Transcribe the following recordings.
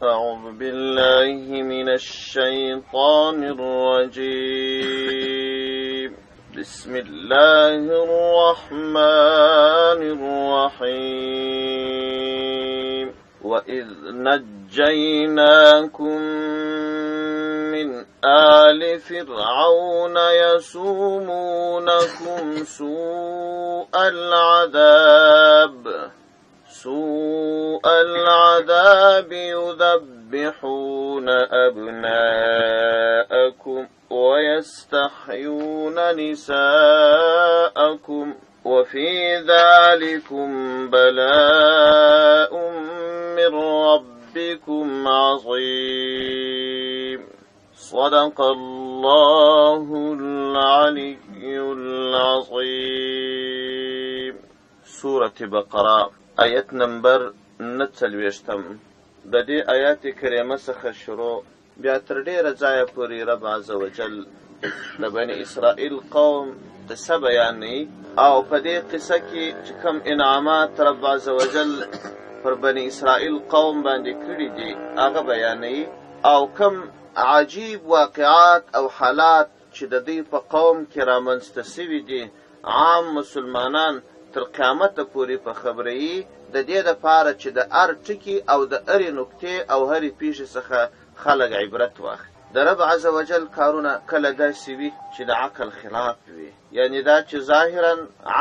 أعوذ بالله من الشيطان الرجيم. بسم الله الرحمن الرحيم. وإذ نجيناكم من آل فرعون يسومونكم سوء العذاب يذبحون أبناءكم ويستحيون نساءكم وفي ذلكم بلاء من ربكم عظيم. صدق الله العلي العظيم. سورة بقرة، آیت نمبر 49. د دې آیات کریمه څخه شروع بیا تر ډېره ځایه پورې رب عز وجل د بني اسرائیل قوم قصه بیانوي، او په دې قصه کې چې کوم انعامات رب عز وجل پر بني اسرائیل قوم باندې کړي دي هغه بیانوي، او کوم عجیب واقعات او حالات چې د دوی په قوم کې رامنځته سوي دي، عام مسلمانان تر قیامته پورې په خبروي، د دې دپاره چې د هر ټکي او د هرې نکتې او هرې پیښې څخه خلک عبرت واخلي. د رب عز وجل کارونه کله داسې وي چې د عقل خلاف وي، یعنی دا چې ظاهرا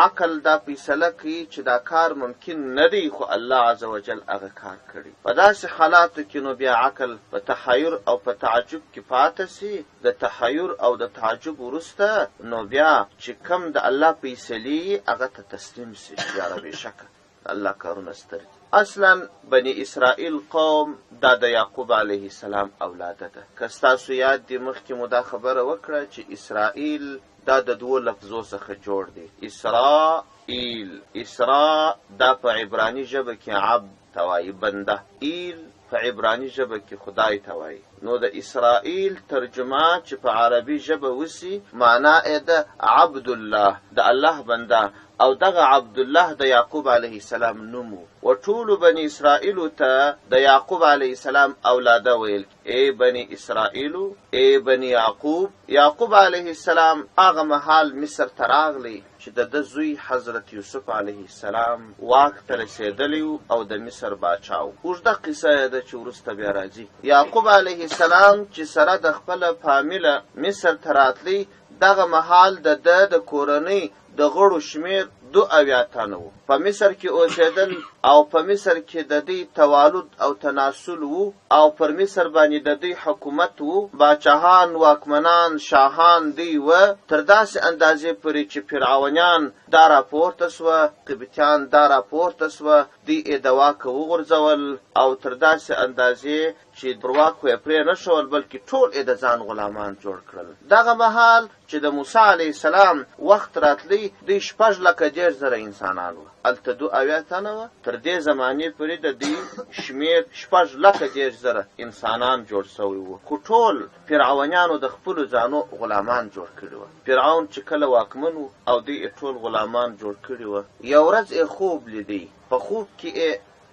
عقل دا فیصله کوي چې دا کار ممکن نه دی، خو الله عز وجل هغه کار کړي. په داسې حالاتو کې نو بیا عقل په تحیر او په تعجب کې پاته سي. د تحیر او د تعجب وروسته نو بیا چې کم د الله فیصلې هغه ته تسلیم سي چې یاره بېشکه د الله کارونه ستر دي. اصلا بني اسرائیل قوم دا د یعقوب علیه السلام اولاده ده. که ستاسو یاد دي، مخکې مو دا خبره وکړه چې اسرائیل دا د دوو لفظو څخه جوړ دی، اسرائیل. اسرا دا په عبراني ژبه کې عبد ته وایي، بنده. ایل په عبراني ژبه کې خدای ته وایي. نو د اسرائیل ترجمه چې په عربي ژبه وسي، معنا یې ده عبدالله، د الله بنده. او دغه عبدالله د یعقوب علیه السلام نوم و. ټولو بني اسرائیلو ته د یعقوب علیه السلام اولاده ویل، ای بني اسرائیلو، ای بني یعقوب. یعقوب علیه السلام هغه مهال مصر ته راغلی چې د ده زوی حضرت یوسف علیه السلام واک ته رسېدلی او د مصر باچا و. اوږده قصه یې ده چې وروسته بیا راځي. یعقوب علیه السلام چې سره د خپله فامیله مصر ته راتلی، دغه مهال د ده د کورنۍ د غړو شمېر 72 تنه وو. په مصر کې اوسېدل او په مصر کې د دوی توالد او تناسل وو او پر مصر باندې د دوی حکومت وو. باچاهان، واکمنان، شاهان دوی وه، تر داسې اندازې پورې چې فرعونیان دا راپورته سوه، قبطیان دا راپورته سوه، دوی یې د واکه وغورځول او تر داسې اندازې چې پر واک خو یې پرې نه ښول، بلکې ټول یې د ځان غلامان جوړ کړل. دغه مهال چې د موسی علیه السلام وخت راتلی، دوی 6,30,000 انسانان وه. هلته 72 تنه وه، تر دې زمانې پورې د دوی شمېر 6,30,000 انسانان جوړ شوی وو، خو ټول فرعونیانو د خپلو ځانو غلامان جوړ کړي وه. فرعون چې کله واکمن و او دوی یې ټول غلامان جوړ کړي وه، یو ورځ یې خوب لیدی. په خوب کې یې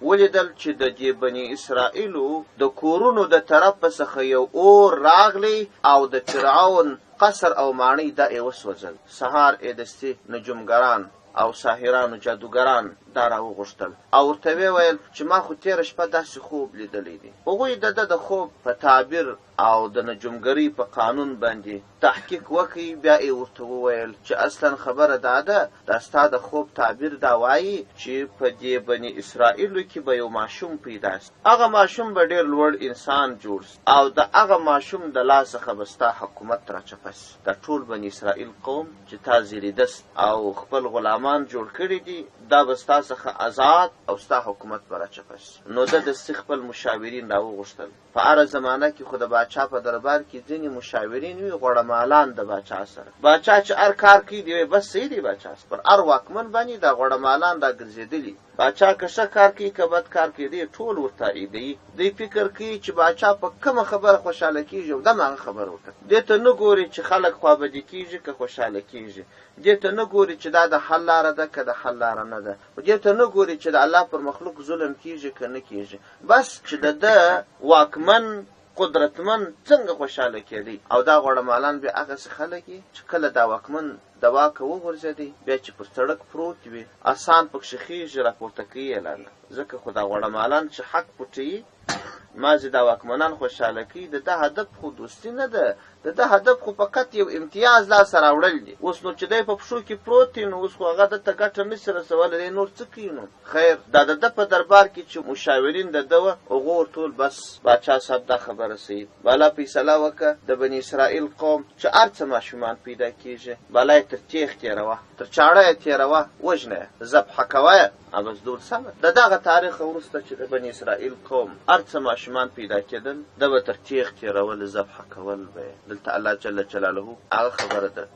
ولیدل چې د دې بني اسرائیلو د کورونو د طرفه څخه یو اور راغلی او د فرعون قصر او ماڼۍ دا یې وسوځل. سهار یې دستي نجومګران او ساحرانو، جادوګران دا راوغوښتل او ورته ویې ویل چې ما خو تېره شپه داسې خوب لیدلی دی. هغوی د ده د خوب په تعبیر او د نجومګرۍ په قانون باندې تحقیق وکړي. بیا یې ورته وویل چې اصلا خبره دا ده، دا ستا د خوب تعبیر دا وایي چې په دې بني اسرائیلو کې به یو ماشوم پیدا سي، هغه ماشوم به ډېر لوړ انسان جوړ سي او د هغه ماشوم د لاس څخه به ستا حکومت راچپه سي. دا ټول بني اسرائیل قوم چې تا زیریدست او خپل غلامان جوړ کړي دي، دا به ستا څخه ازاد او ستا حکومت به راچپه سي. نو ده دستي خپل مشاورین راوغوښتل. په هره زمانه کې خو د باچا په دربار کې ځینې مشاورین وي، غوړه مالان د باچا سره. باچا چې هر کار کوي، دی وایي بس صحیح دی. باچا پر هر واکمن باندې دا غوړه مالان راګرځېدلي. باچا که ښه کار کوي که بد کار کوي، دی ټول ور تائیدوي. دی فکر کوي چې باچا په کومه خبره خوشحاله کېږي او دم هغه خبره ورته کوي. دې ته نه ګوري چې خلک خوابدي کېږي که خوشحاله کېږي. دې ته نه ګوري چې دا د حل لاره ده که د حل لاره نه ده. دې ته نه ګوري چې د الله پر مخلوق ظلم کېږي که نه کېږي. بس چې د ده واکمن قدرتمن څنګه خوشحاله کېدی او دا غوړه مالان بیا هغسې خلک دي چې کله دا واکمن د واکه وغورځېدی بیا چې پر سړک پروت وي اسان پکښې خېژي راپورته کوي یې لا نه ځکه خو دا غوړه مالان چې حق پټوي مازې دا واکمنان خوشحاله کوي د ده هدف خو دوستي نه ده د ده هدف خو فقط یو امتیاز لاسه راوړل دي. اوس نو چې دی په پښو کې پروت دی نو اوس خو هغه ده ته ګټه نه شي رسولی، دی نور څه کوي نو؟ خیر دا د ده په دربار کې چې مشاورین د ده وه هغو ورته وویل بس باچا صاحب دا خبره صحیح ده، بالا فیصله وکړه، د بني اسرائیل قوم چې هر څه ماشومان پیدا کېږي بالا یې تر تېغ تېروه، تر چاړه یې تېروه، وژنه یې، ذبح کوه یې. بس دول سمه ده. د دغه تاریخه وروسته چې د بني اسرائیل قوم هر څه ماشومان پیدا کېدل، ده به تر تېغ تېرول، ذبح کول به یې. دلته الله جل جلاله هغه خبره د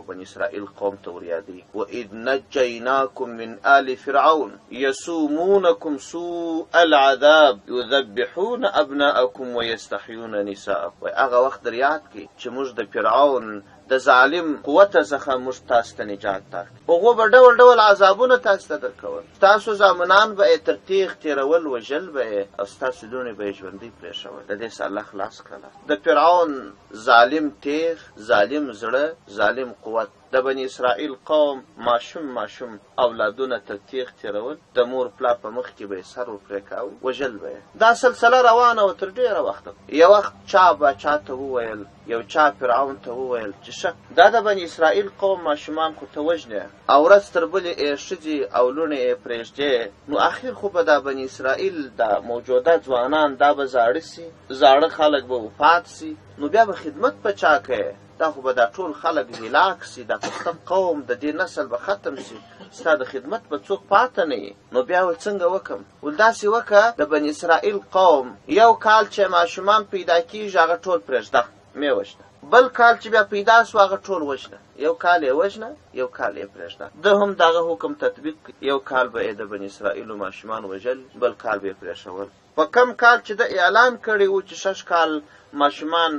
بني اسرائیل قوم ته وریادوي، واذ نجیناکم من آل فرعون یسومونکم سوء العذاب یذبحون ابناءکم ویستحیون نساءکم. وایي هغه وخت در یاد کړئ چې موږ د فرعون د ظالم قوته څخه موږ تاسو ته نجات درکړ. هغو به ډول ډول عذابونه تاسو ته درکول. ستاسو زامنان به ئې تر تېغ تېرول، وژل به ئې او ستاسو لوڼې به ئې ژوندۍ پرېښول. د دې څخه الله خلاص کړلاست. د فرعون ظالم تېغ، ظالم زړه، ظالم قوت د بني اسرائیل قوم ماشوم ماشوم اولادونه تر تېغ تېرول، د مور پلار په مخ کې به یې سر ور پرې کاوه، وژل به یې. دا سلسله روانه وه تر ډېره وخته. یو وخت چا باچا ته وویل، یو چا فرعون ته وویل چې ښه، دا د بني اسرائیل قوم ماشومان خو ته وژنې او ورځ تر بلې ئې ښځې او لوڼې ئې پرېږدې، نو اخر خو به دا بني اسرائیل دا موجوده ځوانان دا به زاړه سي، زاړه خلک به وفات سي، نو بیا به خدمت په چا کوې؟ دا خو به دا ټول خلک هلاک سي، دا پسته قوم د دې نسل به ختم سي، ستا د خدمت به څوک پاته نه وي. نو بیا ول څنګه وکم؟ ول داسې وکه، د بني اسرائیل قوم یو کال چې ماشومان پیدا کیږي هغه ټول پرېږده، مې وژنه، بل کال چې بیا پیدا سو هغه ټول وژنه، یو کال یې وژنه، یو کال یې پرېږده. ده هم د هغه حکم تطبیق کړ، یو کال به یې د بني اسرائیلو ماشومان وژل، بل کال به یې پرېښول. په کوم کال چې ده اعلان کړی و چې سږ کال ماشومان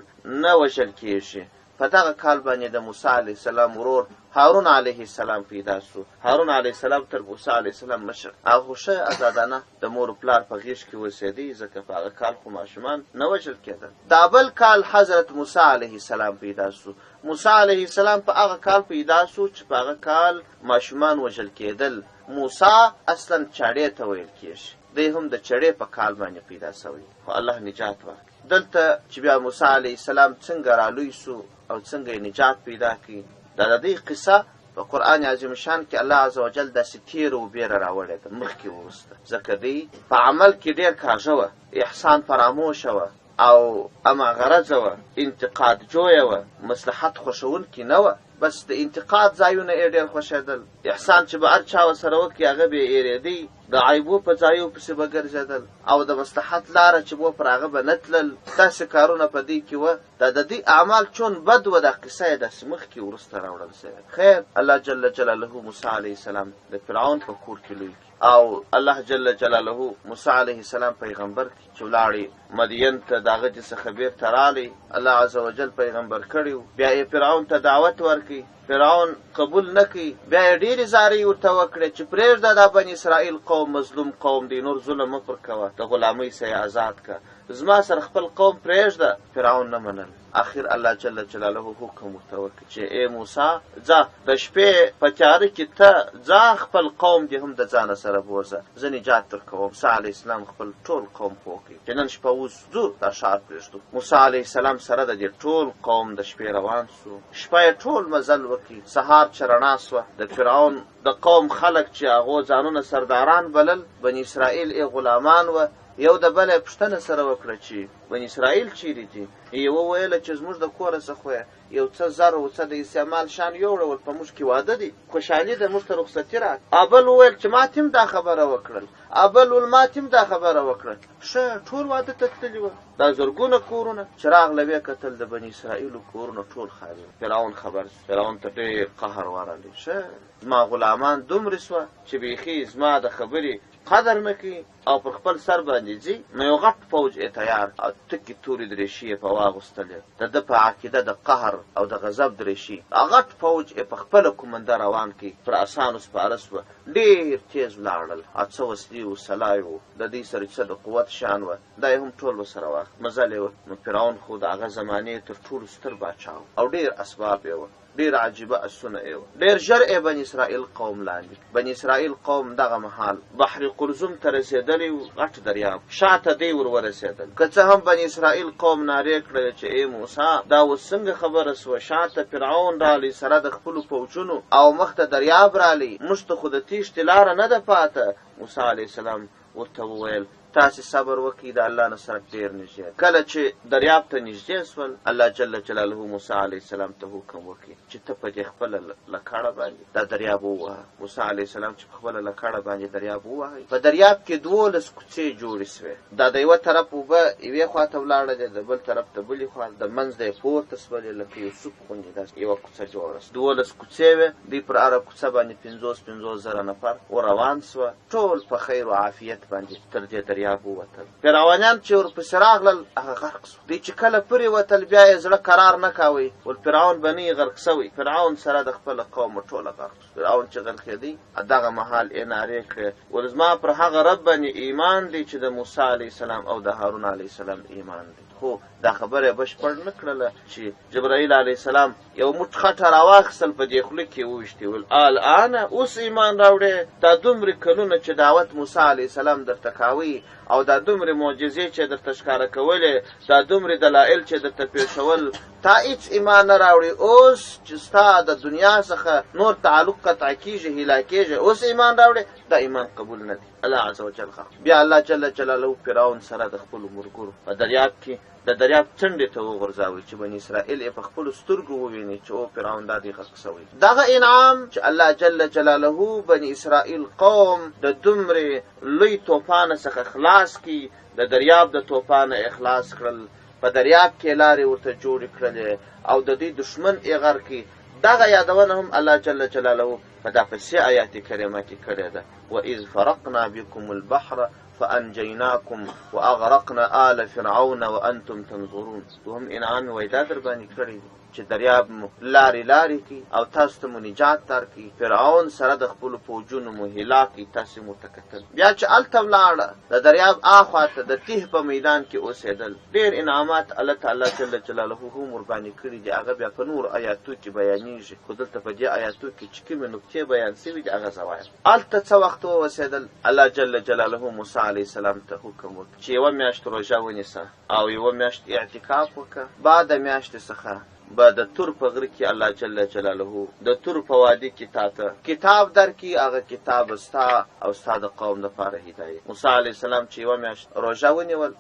نه وژل کېږي، په دغه کال باندې د موسی علیه السلام ورور هارون علیه السلام پیدا شو. هارون علیه السلام تر موسی علیه السلام مشر، هغه خو ښه ازادانه د مور و پلار په غېږ کې اوسېدی، ځکه په هغه کال خو ماشومان نه وژل کېدل. دا بل کال حضرت موسی علیه السلام پیدا شو. موسی علیه السلام په هغه کال پیدا شو چې په هغه کال ماشومان وژل کېدل. موسی اصلا چاړې ته ویل کېږي. دی هم د چړې په کال باندې پیدا شوی خو الله نجات ورکړ. دلته چې بیا موسی علیه السلام څنګه رالوی شو او څنګه یې نجات پیدا کړ، دا د دې قصه په قرآن عظیم شان کې الله عز وجل داسې تېره و بېره راوړې ده مخکې وروسته، ځکه دی په عمل کې ډېر کاږه وه، احسان فراموشه وه او اما غرضه وه، انتقاد جویه وه، مصلحت خوښوونکي نه وه. بس د انتقاد ځایونه ئې ډېر خوښېدل. احسان چې به هر چا ورسره وکړي هغه به ئې هېرېدی، د عیبو په ځایو پسې به ګرځېدل او د مصلحت لاره چې وه پر هغه به نه تلل. داسې کارونه په دوی کې وه. دا د دوی اعمال چون بد وه دا قصه ئې داسې مخکې وروسته راوړل شوې ده. خیر الله جل جلاله موسی علیه السلام د فرعون په کور کې لوی کړي او الله جل جلاله موسی علیه السلام پیغمبر کړي. چې ولاړی مدین ته د هغه دې څخه بېرته راغی، الله عزوجل پیغمبر کړی و، بیا یې فرعون ته دعوت ورکړ، فرعون قبول نه کړ، بیا یې ډېرې زارۍ ورته وکړې چې پرېږده دا بني اسرائیل قوم مظلوم قوم دی، نور ظلم مه پر کوه، د غلامۍ څخه یې ازاد کړه، زما سره خپل قوم پرېږده، فرعون نه منل. اخر الله جل جلاله حکم ورته وکړ چې ای موسی ځه د شپې په تیاره کې ته ځه خپل قوم دې هم د ځانه سره بوځه زه نجات درکوم. موسی علیه السلام خپل ټول قوم پوه کړ چې نن شپه اوس ځو دا ښار پرېږدو. موسی علیه السلام سره د دې ټول قوم د شپې روان شو. شپه یې ټول مزل وکړ. سهار چې رڼا شوه د فرعون د قوم خلک چې هغو ځانونه سرداران بلل، بني اسرائیل یې غلامان وه، یو د بله یې پوښتنه سره وکړه چې بني اسرائیل چیرې دي؟ یوه ویله چې زموږ د کوره څخه خو یې یو څه زر او څه د استعمال شان یوړول، په موږ کې واده دی، خوشحالي ده، موږ ته رخصتي راکړه. ابل وویل چې ما ته هم دا خبره وکړل، ابل وویل ما ته هم دا خبره وکړل. ښه ټول واده ته تللي وه، دا زرګونه کورونه چې راغله ویې کتل د بني اسرائیلو کورونه ټول خالي وه. فرعون خبر شو، فرعون ته ډېر قهر ورغلی، ښه زما غلامان دومرې سوه چې بیخي زما د خبرې قدر نه کوي او پر خپل سر باندې ځي. نو یو غټ فوج یې تیار او تکې تورې درېشي یې په واغوستلې، د ده په عقیده د قهر او د غضب درېشي. دا غټ فوج یې په خپله کومنده روان کړ، پر اسانو سپاره سوه، ډېر تېز ولاړل او څه وسلې و سلاوې وو د دوی سره چې څه د قوت شیان وه دا یې هم ټول ورسره واخیست، مزل یې وکړ. نو فرعون خو د هغه زمانې تر ټولو ستر باچا و او ډېر اسباب یې وه، ډېر عجیبه اسونه ئې وه. ډېر ژر ئې بني اسرائیل قوم لاندې کړ. بني اسرائیل قوم دغه مهال بحر قلزم ته رسېدلی و، غټ دریاب شاته دوی ور ورسېدل. که څه هم بني اسرائیل قوم نارې کړلې چې ای موسی دا اوس څنګه خبره شوه، شاته فرعون رالی سره د خپلو فوجونو او مخته دریاب رالی، موږ ته خو د تېښتې لاره نه ده پاته. موسی علیه السلام ورته وویل، تاسې صبر وکړئ، د الله نصرت ډېر نږدې دی. کله چې دریاب ته نږدې شول، الله جل جلاله موسی علیه السلام ته حکم وکړ چې ته په دې خپله لکړه باندې دا دریاب ووهه. موسی علیه السلام چې په خپله لکړه باندې دریاب ووهی، په دریاب کې 12 کوڅې جوړې شوې. دا د یوه طرف اوبه یوې خوا ته ولاړلې، د بل طرف د بلې خوا، د منځ نه یې پورته شولې، لکه یو سوپ غوندې داسې یوه کوڅه جوړه شوه. 12 کوڅې وې، دوی پر هره کوڅه باندې 50 50 زره نفر ور روان شوه. ټول په خیر و عافیت باندې تر دې دریاب ووتل. فرعونیان چې ورپسې راغلل هغه غرق شو. دوی چې کله پرې وتل بیا یې زړه قرار نه کاوی، ول فرعون به نه غرق شوی. فرعون سره د خپله قومه ټوله غرق شو. فرعون چې غرقېدی دغه مهال یې نارې کړې، ول زما پر هغه رب باندې ایمان دی چې د موسی علیه السلام او د هارون علیه السلام ایمان دی. خو دا خبره یې بشپړ نه کړله چې جبرائیل علیه السلام یو موټ خټه راواخیستل، په دې خوله کې یې وویشتې، ویل الان اوس ایمان راوړې؟ دا دومرې کلونه چې دعوت موسی علیه السلام درته کاوی او دا دومرې معجزې چې درته ښکاره کولې، دا دومرې دلایل چې درته پېښول، تا هیڅ ایمان نه راوړي. اوس چې ستا د دنیا څخه نور تعلق قطع کیږي، هلاکیږي، اوس ایمان راوړې؟ دا ایمان قبول نه دی. الله عز وجل غرق. بیا الله جل جلاله فرعون سره د خپلو ملګرو په دریاب کې د دریاب څنډې ته وغورځاوی چې بني اسرائیل یې په خپلو سترګو وویني چې او فرعون دا دی غرق شوی. دغه انعام چې الله جل جلاله بني اسرائیل قوم د دومرې لوی توپانه څخه خلاص کی، د دریاب د توپانه یې خلاص کړل، په دریاب کې لارې ورته جوړې کړلې او د دوی دښمن یې غرق کی، دغه یادونه هم الله جل جلاله په دا پسې آیات کریمه کې کړې ده، واذ فرقنا بكم البحر فانجیناکم واغرقنا آل فرعون وانتم تنظرون. دوهم انعام یې وایي دا در باندې کړی دی چې دریاب مو لارې لارې کړي او تاسو ته مو نجات درکړي، فرعون سره د خپلو فوجونو مو هلاک کړي، تاسې مو ورته کتل. بیا چې هلته ولاړه د دریاب آخوا ته د تیه په میدان کې اوسېدل، ډېر انعامات الله تعالی جل جلاله هم ورباندې کړي دي، هغه بیا په نورو آیاتو کې بیانېږي، خو دلته په دې آیاتو کې چې کومې نکتې بیان شوي دي هغه زه وایم. هلته څه وخت واوسېدل، الله جل جلاله موسی علیه السلام ته حکم وکړ چې یوه میاشت روژه ونیسه او یوه میاشت اعتکاف وکړه، بعد میاشتې څخه به د تور په غره کې الله جل جلاله د تور په وادي کې تا ته کتاب درکړي، هغه کتاب به ستا او ستا د قوم دپاره هدایت. موسی علیه السلام چې یوه میاشت روژه ونیول،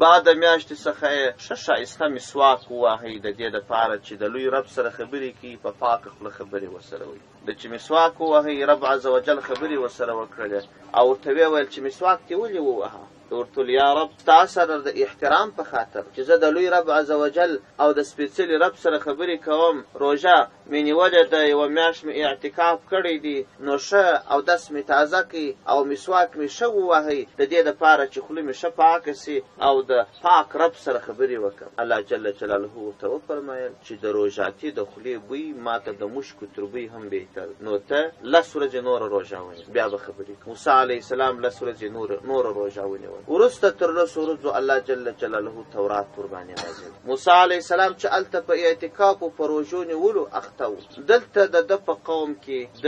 بعد میاشتې څخه یې ښه ښایسته مسواک وواهی، د دې دپاره چې د لوی رب سره خبرې کوي په پاکه خوله خبرې ورسره وکړي. د چې مسواک ووهی، رب عز وجل خبرې ورسره وکړلې او ورته ویې ویل چې مسواک دې ولې ووهه؟ ورته ویل یا رب ستا سره د احترام په خاطر چې زه د لوی رب عز وجل او د سپېڅلي رب سره خبرې کوم، روژه مې نیولې ده، یوه میاشت مې اعتکاف کړی دی، نو ښه اودس مې تازه کړئ او مسواک مې ښه ووهئ، د دې دپاره چې خوله مې ښه پاکه شي او د پاک رب سره خبرې وکړم. الله جل جلاله ورته وفرمایل چې د روژاتي د خولې بوی ماته د مشکو تر بوی هم بهتر، نو ته 10 ورځې نوره روژه ونیسه بیا به خبرې کوو. موسی علیه السلام 10 ورځې نوره روژه ونیوله. وروسته تر 10 ورځو الله جل جلاله تورات ورباندې نازل. موسی علیه السلام چې هلته په اعتکاف او په روژو نیولو اخته و، دلته د ده په قوم کې د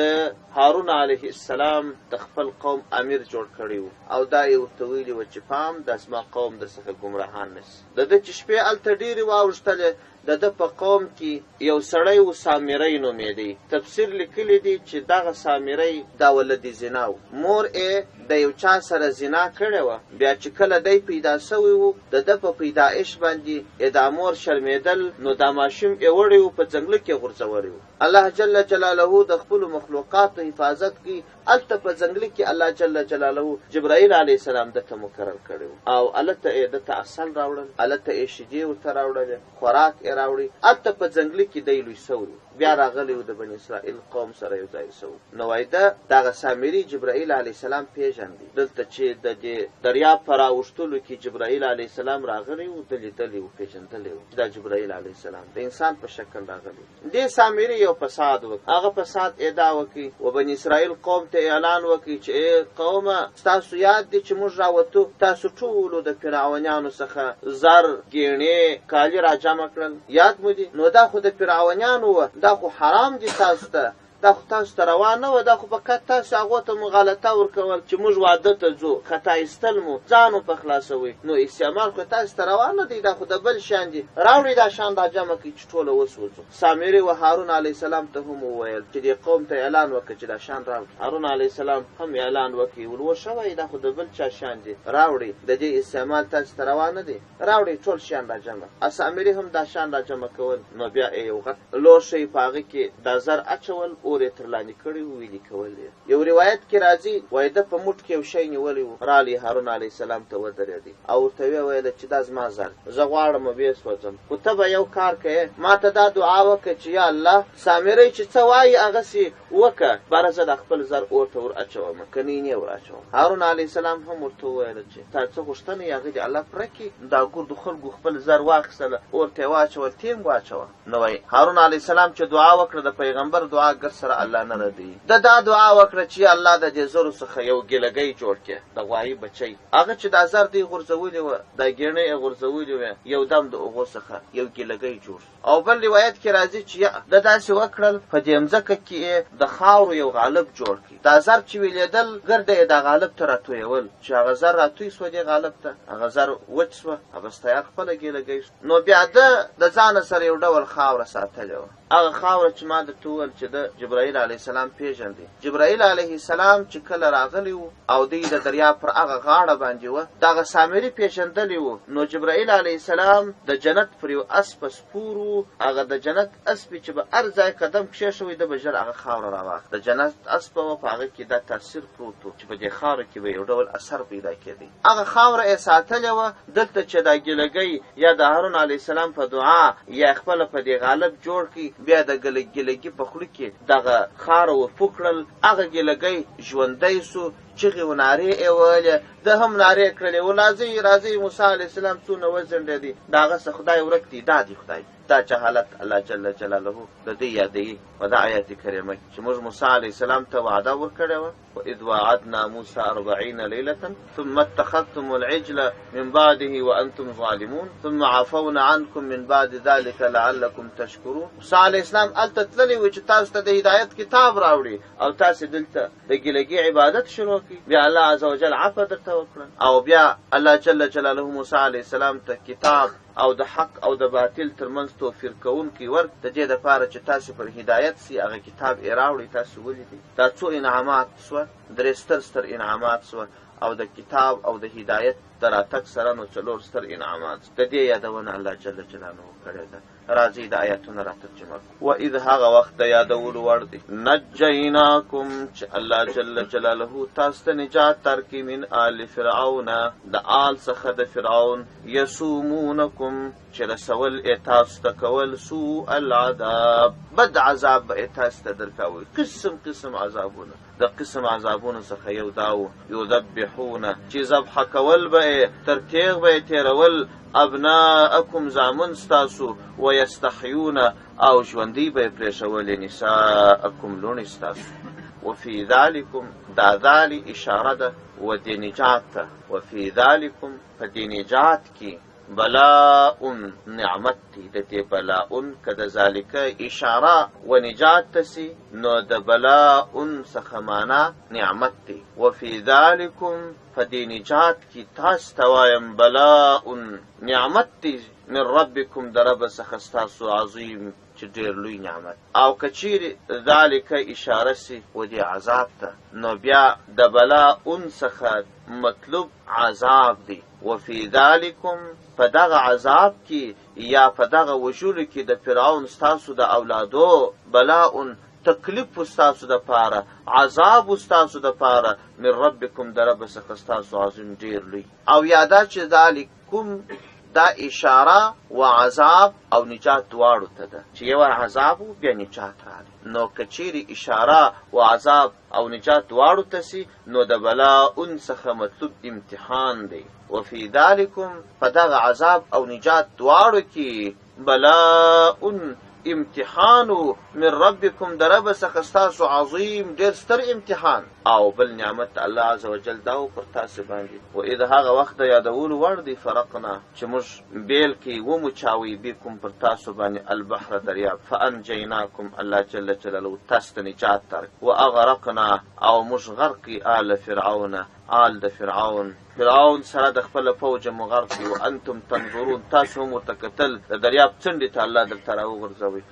هارون علیه السلام د خپل قوم امیر جوړ کړی و او دا یې ورته ویلي وه چې پام دا زما قوم در څخه ګمراهان نه شي. د ده چې شپې هلته ډېرې واوښتلې، د ده په قوم کې یو سړی و سامری نومېدی. تفسیر لیکلي دي چې دغه سامری دا ولد زنا و. مور ئې د یو چا سره زنا کړې وه. بیا چې کله دی پیدا شوی و، د ده په پیدایش باندې ئې دا مور شرمېدل، نو دا ماشوم ئې وړی و په ځنګله کې غورځولی و. الله جل جلاله د خپلو مخلوقاتو حفاظت کوي. هلته په ځنګله کې الله جل جلاله جبرائیل علیه السلام ده ته مقرر کړی و او هلته ئې ده ته عسل راوړل، هلته ئې شیدې ورته راوړلې، خوراک ئې راوړی. هلته په ځنګله کې دی لوی شوی و، بیا راغلی و د بني اسرائیل قوم سره یو ځای شوی. نو وایي ده دغه سامري جبرائیل علیه السلام پېژندی. دلته چې د دې دریاب په راوښتلو کې جبرائیل علیه السلام راغلی و، ده لیدلی و، پېژندلی و چې دا جبرائیل علیه السلام د انسان په شکل راغلی. دې سامري یو فساد وکړ. هغه فساد ئې دا وکړ و بني اسرائیل قوم ته اعلان وکړ چې ای قومه، ستاسو یاد دي چې موږ راوتو، تاسو ټولو د فرعونیانو څخه زر، ګېڼې، کالي راجمع کړل، یاد مو دي؟ نو دا خو د فرعونیانو وه، دا خو حرام دي تاسو ته، دا خو تاسو ته روا نه وه، دا خو فقط تاسو هغو ته مغالطه ورکول چې موږ واده ته ځو، خطا ایستل مو، ځان مو په خلاصوئ، نو استعمال خو تاسو ته روا نه دی، دا خو د بل شیان دي، راوړئ دا شیان راجمع کړئ چې ټوله وسوځو. سامري و هارون علیه السلام ته هم وویل چې دې قوم ته اعلان وکړه چې دا شیان راوړئ. هارون علیه السلام هم اعلان وکړ، ول وښه وایي دا خو د بل چا شیان دي، راوړئ، د دې استعمال تاسو ته روا نه دی، راوړئ ټول شیان راجمع. سامري هم دا شیان راجمع کول، نو بیا ئې یو غټ لوښی په هغه کې دا زر اچول، اور یې تر لاندې کړی و، ویلي کول یې. یو روایت کې راځي وایي ده په موټ کې یو شی نیولی و، رالی هارون علیه السلام ته ودرېدی او ورته ویې ویل چې دا زما زر دی، زه غواړم ویې سوځم، خو ته به یو کار کوې، ما ته دا دعا وکړه چې یا الله سامری چې څه وایي هغسې وکړه، باره زه دا خپل زر اور ته ور اچوم، که نه یې نه ور اچوم. هارون علیه السلام هم ورته وویل چې تا څه غوښتنه یې هغه دې الله پوره کړي. دا ګردو خلکو خپل زر واخیستله، اور ته یې واچول، تېنګ واچوه. نو وایي هارون علیه السلام چې دعا وکړه، د پیغمبر دعا ګر سره الله نه ردوي. ده دا دعا وکړه چې یا الله د دې زرو څخه یو ګیلګی جوړ کړې، د غوایي بچی. هغه چې دا زر دی غورځولي وه، دا ګېڼې یې غورځولي وې، یو دم د هغو څخه یو ګیلګی جوړ شو. او بل روایت کې راځي چې ده داسې وکړل، په دې مځکه کې یې د خاورو یو غالب جوړ کړ. دا زر چې ویلېدل، ګرده یې دا غالب ته راتویول، چې هغه زر راتوی شوه دې غالب ته، هغه زر وچ شوه، هغه ستیار خپله ګیلګی شو. نو بیا ده د ځانه سره یو ډول خاوره ساتلې وه، هغه خاوره چې ما درته وویل چې ده جبرائیل علیه السلام پېژندی. جبرائیل علیه السلام چې کله راغلی و او دی د دریاب پر هغه غاړه باندې وه، دغه سامري پېژندلی و، نو جبرائیل علیه السلام د جنت پر یو اسپه سپور و، هغه د جنت اسپې چې به هر ځای قدم کښېښوی، ده به ژر هغه خاوره راواخیسته. د جنت اسپه وه، په هغه کې دا تاثیر پروت و چې په دې خاوره کې به یو ډول اثر پیدا کېدی. هغه خاوره ئې ساتلې وه، دلته چې دا ګیلګی یا د هارون علیه السلام په دعا یا خپله په دې غالب جوړ کړ، بیا د ګیلګي په خوله کې دغه خاوره ورپو کړل، هغه ګیلګی ژوندی شو، چغې و نارې ئې وهلې، ده هم نارې کړلې، ول راځئ، راځئ، موسی علیه السلام څونه وځنډېدی، د هغه څه خدای ورک دی، دا دی خدای. دا جهالت الله جل جلاله د دوی یادوي په دا آیت کریمه کې چې موږ موسی علیه السلام ته وعده ورکړې وه، واذ واعدنا موسی اربعین لیلة ثم اتخذتم العجل من بعده وانتم ظالمون ثم عفونا عنکم من بعد ذلک لعلکم تشکرون. موسی علیه السلام هلته تللی و چې تاسو ته د هدایت کتاب راوړي او تاسې دلته د ګیلګي عبادت شروع کړئ. بیا الله عزوجل عفو درته وکړه او بیا الله جل جلاله موسی علیه السلام ته کتاب او د حق او د باطل تر منځ توفیر کوونکی ورک، د دې دپاره چې تاسې پر هدایت سئ، هغه کتاب ئې راوړئ، تاسې ولیدئ. دا څو انعامات سوه؟ درې ستر ستر انعامات سوه او د کتاب او د هدایت د راتګ سره نو څلور ستر انعامات سوه. د دې یادونه الله جل جلاله کړې ده. راځئ دا آیتونه را ترجمه کړو. واذ هغه وخت د یادولو وړ دی، نجیناکم، چې الله جل جلاله تاسو ته نجات درکړي، من آل فرعون، د آل څخه د فرعون، یسومونکم، چې رسول ئې تاسو ته کول، سوء العذاب، بد عذاب به ئې تاسو ته درکاوه، قسم قسم عذابونه. د قسم عذابونو څخه یو دا و، یذبحون، چې ذبح کول به ئې، تر تېغ به ئې تېرول، ابناءکم، زامن ستاسو، ویستحیون، او ژوندۍ به ئې پرېښولې، نساءکم، لوڼې ستاسو. وفي ذلکم، دا ذال اشاره ده و دې نجات ته، وفي ذلکم، په دې نجات کې، بلاء نعمت دی. د دې بلاء که د ذالک اشاره و نجات ته سي، نو د بلاء څخه معنا نعمت دی. وفي ذالکم، په دې نجات کې تاسو ته وایم بلاء نعمت دی، من ربکم، د رب څخه ستاسو، عظیم، چې ډېر لوی نعمت. او که چیرې ذالک اشاره سي و دې عذاب ته، نو بیا د بلاء څخه مطلوب عذاب دی. وفي ذالکم، په دغه عذاب کې یا په دغه وژلو کې د فرعون ستاسو د اولادو، بلاء تکلیف ستاسو د پاره، عذاب ستاسو د پاره، من ربکم، د رب څخه ستاسو، عظیم، ډېر لوی. او یا دا چې ذالکم دا اشاره و عذاب او نجات دواړو ته ده، چې یو عذاب و بیا نجات راغی. نو که چیرې اشاره و عذاب او نجات دواړو ته سي، نو د بلاء څخه مطلوب امتحان دی. وفي ذالکم، په دغه عذاب او نجات دواړو کې، بلاء امتحان من ربکم، د رب څخه ستاسو، عظیم، ډېر ستر امتحان. او بل نعمت الله عز وجل دا و پر تاسو باندې، و اذ، هغه وخت د یادولو وړ دی، فرقنا، چې موږ بیل کې وموچاوي، بكم، پر تاسو باندې، البحر، دریاب، فانجیناکم، الله جل جلاله تاسو ته نجات درک، واغرقنا، او موږ غرق آل فرعون، آل د فرعون، فرعون سره د خپل فوج مو غرق، و انتم تنظرون، تاسو هم ورته کتل. د دریاب څنډې ته الله درته راوغورځوي.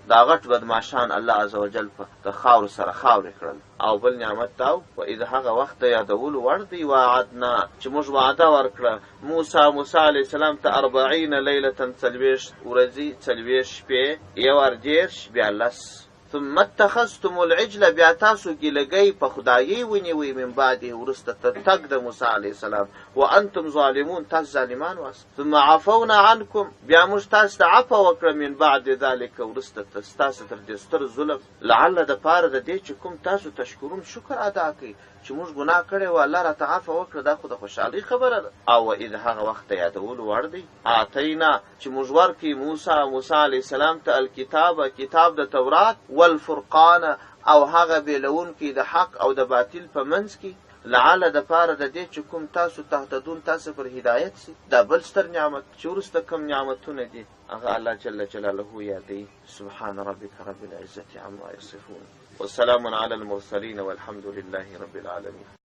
دا غټ بدماشان الله عز وجل په د خاورو سره خاورې کړل. او بل نعمت دا و اذ، هغه وخت د یادولو وړ دی، وعدنا، چې موږ وعده ورکړه، موسی، موسی علیه السلام ته، 40 لیلة، 40 ورځې، 40 شپې، یو وار 30، بیا 10. ثم اتخذتم العجل، بیا تاسو ګیلګی په خدایي ونیوئ، من بعده، وروسته تر تګ د موسی علیه السلام، وانتم ظالمون، تاسو ظالمان واست. ثم عفونا عنکم، بیا موږ تاسو ته عفو وکړه، من بعد ذلک، وروسته ستاسو تر دې ستر ظلم، لعل، د پاره د دې چې کوم تاسو تشکرون، شکر ادا کړئ، چې موږ ګناه کړې وه، الله راته عفو وکړه، دا خو د خوشحالۍ خبره ده. او اذ، هغه وخت یادولو وړ دی، آتینا، چې موږ ورکړي، موسی، موسی علیه السلام ته، الکتاب، کتاب د تورات، والفرقان، او هغه بیلوونکی د حق او د باطل په منځ کې، لعل، د پاره د دې چې کوم تاسو تهتدون، تاسو پر هدایت سي. دا بل ستر نعمت. چې وروسته کوم نعمتونه دي، هغه الله جل جلاله یادوي. سبحان ربك رب العزة عما يصفون وسلام على المرسلين والحمد لله رب العالمين.